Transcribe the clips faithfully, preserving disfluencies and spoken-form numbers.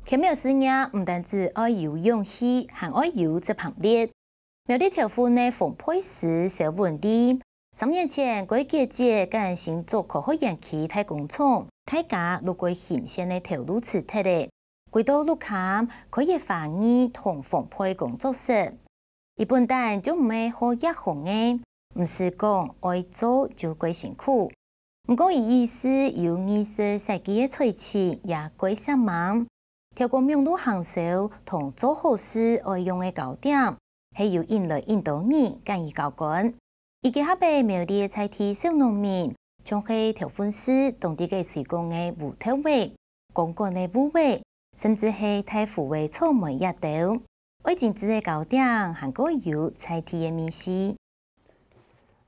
牽苗事業毋單止愛有勇氣，還愛有執行力。苗栗頭份个烘焙師蕭文麗，三年前，佢个姐姐佮新竹科學園區大工廠，大家都過欣羨个頭路辭忒咧，歸到鹿崁開一个花藝同烘焙工作室。 佢本旦就毋係好這行个，毋使講愛做就過辛苦。毋過佢意識有藝術設計个才情也過煞猛，透過網路行銷同做好事愛用个糕點，係有引來恁多人佮佢交關。佢結合了苗栗个在地小農民，像係頭份市當地个推廣个烏豆仔、 公館个烏仔，甚至係大湖个草莓這兜。愛精緻个糕點，還過有在地个味緒。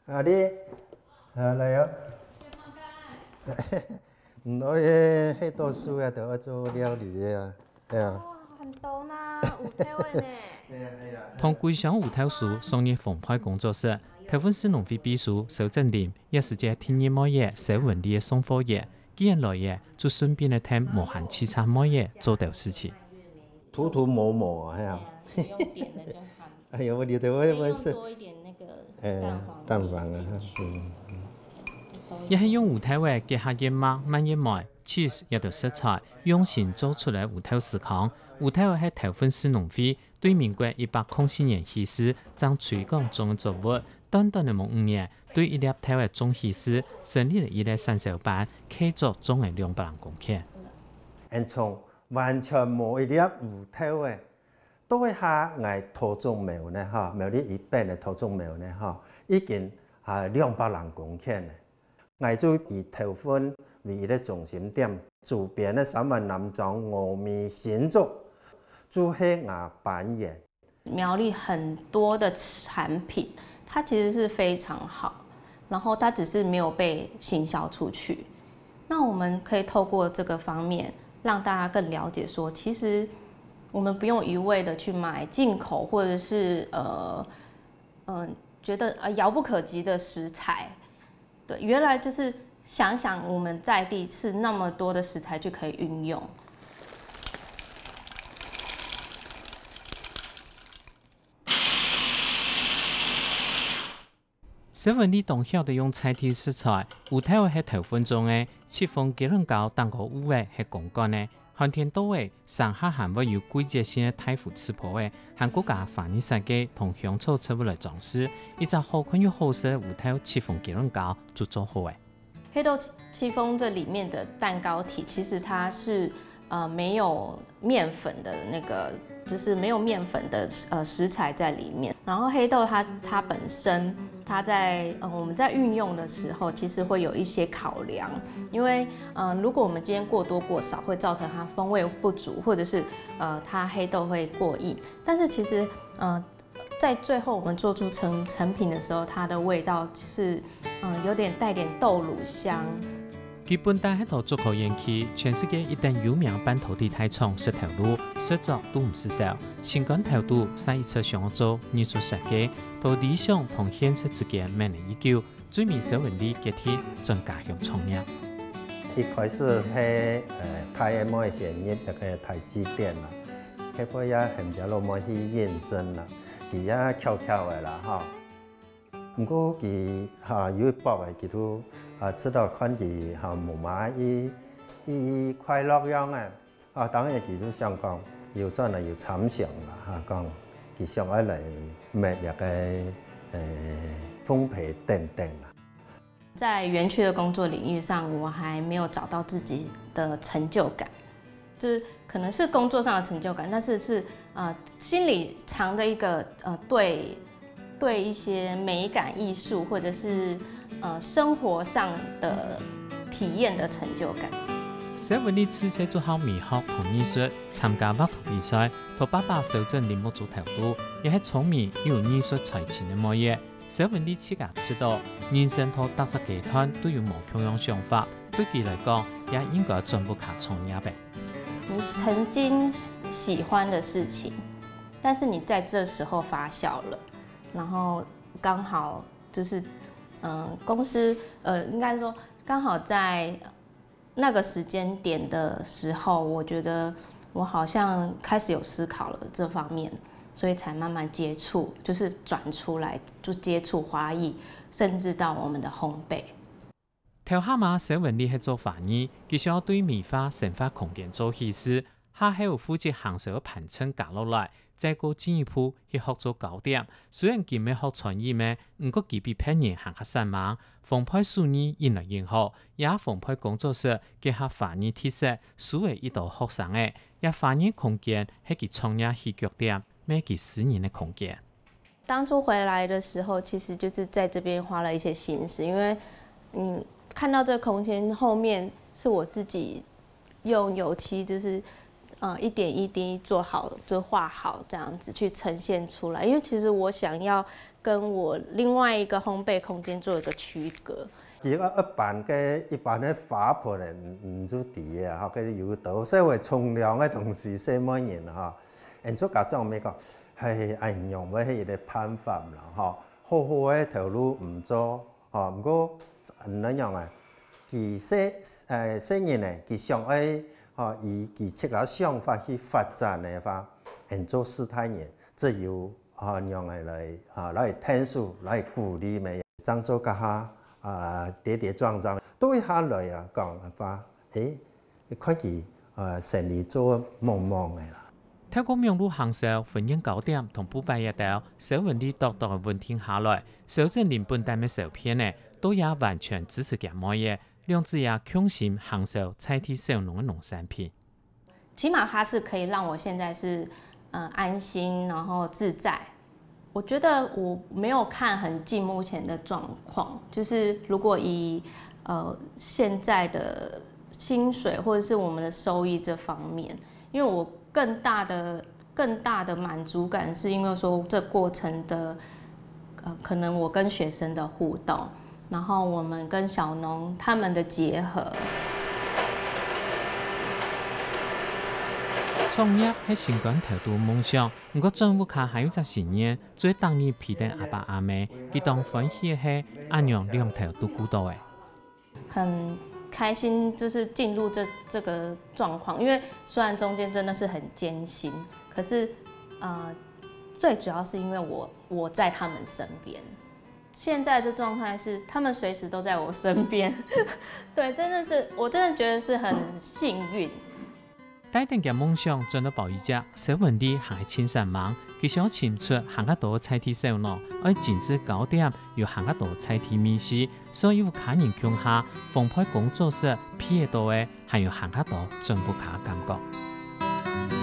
啊，你，啊，來啊。毋愛，該兜樹啊，都愛做料理个啊，係啊。哇，很多呢，烏豆仔呢。同歸鄉烏豆樹商業烘焙工作室，頭份市農會秘書蕭正林，也係這第二妹仔蕭文麗个送貨員。 既然來了，就順便來𢯭無閒洎杈个妹仔做兜事情。塗塗抹抹啊，係啊。哎呀，我覺得我也是，多一點那個蛋黃，哎，蛋黃啊，嗯。也係用烏豆仔結合燕麥、蔓越莓、cheese這兜食材，用心做出來烏豆司康。烏豆仔係頭份市農會 對民國一百空四年起始正推廣種个作物，短短个無五年，對一粒豆仔種起始，成立了一個產銷班，契作種了兩百零公頃。𫣆從完全無一粒烏豆仔，到這下𠊎桃竹苗呢，吼，苗栗一片个桃竹苗呢，吼，已經，啊，兩百零公頃了。 𠊎就以頭份為一個中心點，周邊个三灣、南庄、峨眉、新竹，就係𠊎班員。苗栗很多的產品，它其實是非常好，然後它只是沒有被行銷出去。那我們可以透過這個方面，讓大家更了解說，其實我們不用一味的去買進口，或者是，呃，嗯，覺得，呃，遙不可及的食材。 對，原來就是想想我們在地是那麼多的食材就可以運用。蕭文麗當曉得用在地食材，烏豆係頭份種个，戚風雞卵糕、蛋糕芋仔係公館个， 寒天到了，山下還會有季節性个大湖刺波仔，還過加花藝設計同香草植物來裝飾，一隻好看又好食个烏豆戚風雞卵糕就做好了。黑豆戚風這裡面的蛋糕體，其實它是，呃，沒有麵粉的那個，就是沒有麵粉的，呃，食材在裡面。然後黑豆它，它本身，它在，呃，我們在運用的時候，其實會有一些考量，因為，呃，如果我們今天過多過少，會造成它風味不足，或者是，呃，它黑豆會過硬。但是其實，呃，在最後我們做出成，成品的時候，它的味道是，嗯，有點帶點豆乳香。佢本旦係在竹科園區，全世界一等有名半導體大廠食頭路，實在都毋使愁。心肝頭肚，煞一直想愛做藝術設計，在理想同現實之間搣了已久， 最尾蕭文麗決定轉家鄉創業。一開始係，呃，大阿妹先入這個台積電啦，結果也喊姐老妹去應徵啦，佢也巧巧个啦，吼。毋過佢，哈，有一駁个，佢都，啊，試著看佢，哈，無麼个，佢，佢快樂樣个， 啊，當然佢就想講，有轉來有參詳啦，哈，講佢想愛來搣這個，呃，鳳皮等等啦。在園區的工作領域上，我還沒有找到自己的成就感，就是可能是工作上的成就感，但是是，呃，心裡藏著一個，呃，對 對一些美感藝術或者是，呃，生活上的體驗的成就感。蕭文麗自細就好美學同藝術，參加畫圖比賽，在爸爸蕭正林目珠頭肚，也係聰明又有藝術才情个妹仔。蕭文麗自家試著，人生在逐隻階段都有無共樣想法，對佢來講，也應該轉屋下創業个。你曾經喜歡的事情，但是你在這時候發酵了， 然後剛好就是，嗯，公司，呃，應該說剛好在那個時間點的時候，我覺得，我好像开始有思考了这方面，所以才慢慢接触，就是转出来就接触花艺，甚至到我们的烘焙。頭下嘛，小文麗係做花藝，佢想要對美化生活空間做啟示，下後負責行銷个盤撐加落來，再過進一步去學做糕點。雖然佢毋係學餐飲个，毋過佢比別人還較煞猛，烘焙手藝引來引學，也烘焙工作室結合花藝特色，收了一兜學生仔，這花藝空間係佢創業起腳點，乜係佢私人个空間。当初回来的时候，其实就是在这边花了一些心思，因为嗯，看到这个空间后面是我自己用油漆，就是呃一点一滴做好，就画好这样子去呈现出来。因为其实我想要跟我另外一个烘焙空间做一个区隔。佢个一般个一般个花盆个，毋毋就知个吼，个有多少个冲凉个东西，細妹人吼，人做家长咪讲，嘿，哎，用个係一个办法啦吼，好好个头路毋做吼，毋过哪样啊？佢细诶细人呢，佢想爱吼，以佢自家想法去发展个话，人做四代人，只有吼让人来啊来听书，来鼓励咩。 正做个下啊跌跌撞撞，都一下来啊讲个话，诶，你看佢啊生理做忙忙个啦。透過網路行銷、婚宴糕點同布擺一兜，小文麗多多个穩定下來，小鎮林本帶个小片呢，都也完全支持佢妹仔，兩子也共心行銷在地小農个農產品。 起码它是可以让我现在是嗯安心，然后自在。我觉得我没有看很近目前的状况，就是如果以呃现在的薪水或者是我们的收益这方面，因为我更大的更大的满足感是因为说这过程的呃可能我跟学生的互动，然后我们跟小农他们的结合。创业係心肝頭肚个夢想，毋過轉屋下還有隻心願，做逐日陪等阿爸阿姆，佢當歡喜个係恁樣兩頭都顧到个。很開心，就是進入這這個狀況，因為雖然中間真的是很艱辛，可是呃，最主要是因為我我在他們身邊。 现在的状态是，他们随时都在我身边。对，真的是，我真的觉得是很幸运。帶等厥夢想轉到保育家，小文麗還係盡煞猛，佢想尋出還較多在地小農，愛精緻糕點有還較多在地美食，所以屋下人共下，烘焙工作室，配得到个還有還較多轉屋下感覺。